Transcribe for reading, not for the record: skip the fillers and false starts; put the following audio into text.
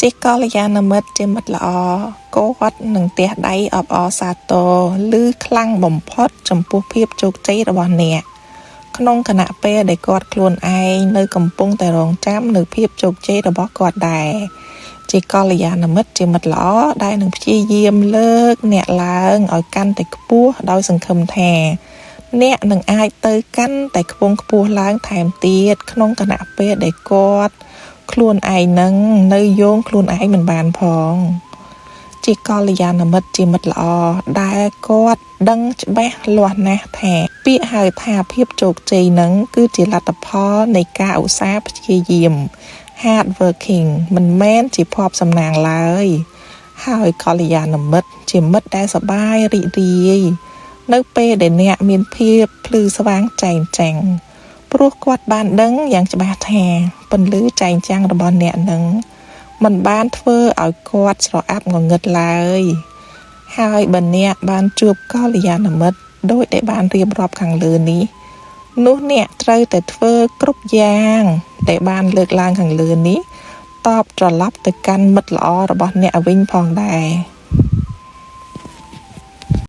ជាកល្យាណមិត្តជាមិត្តល្អគាត់នឹងទះដៃអបអរសាទរឬខ្លាំងបំផុតចំពោះភាពជោគជ័យរបស់អ្នកក្នុងខណៈពេលដែលគាត់ខ្លួនឯងនៅកំពុងតែរងចាំនៅភាពជោគជ័យរបស់គាត់ដែរជាកល្យាណមិត្តជាមិត្តល្អដែលនឹងព្យាយាមលើកអ្នកឡើងឲ្យកាន់តែខ្ពស់ដោយសង្ឃឹមថាអ្នកនឹងអាចទៅកាន់តែខ្ពង់ខ្ពស់ឡើងថែមទៀតក្នុងខណៈពេលដែលគាត់ខ្លួនឯងនឹងនៅយោងខ្លួនឯងមិនបានផងជាកល្យាណមិត្តជាមិត្តល្អដែលគាត់ដឹងច្បាស់លាស់ណាស់ថាពាក្យហៅថាភាពជោគជ័យនឹងគឺជាលទ្ធផលនៃការឧស្សាហ៍ព្យាយាម hard working មិនមែនជាភ័ព្វសំណាងឡើយហើយកល្យាណមិត្តជាមិត្តដែលសប្បាយរីករាយនៅពេលដែលអ្នកមានភាពភ្លឺស្វាងចែងចាំងព្រោះគាត់បានដឹងយ៉ាងច្បាស់ថាពន្លឺចែងចាំងរបស់អ្នកនឹងមិនបានធ្វើឲ្យគាត់ស្រអាប់ងងឹតឡើយហើយបើអ្នកបានជួបកល្យាណមិត្តដោយដែលបានរៀបរាប់ខាងលើនេះនោះអ្នកត្រូវតែធ្វើគ្រប់យ៉ាងដែលបានលើកឡើងខាងលើនេះតបត្រឡប់ទៅកាន់មិត្តល្អរបស់អ្នកវិញផងដែរ។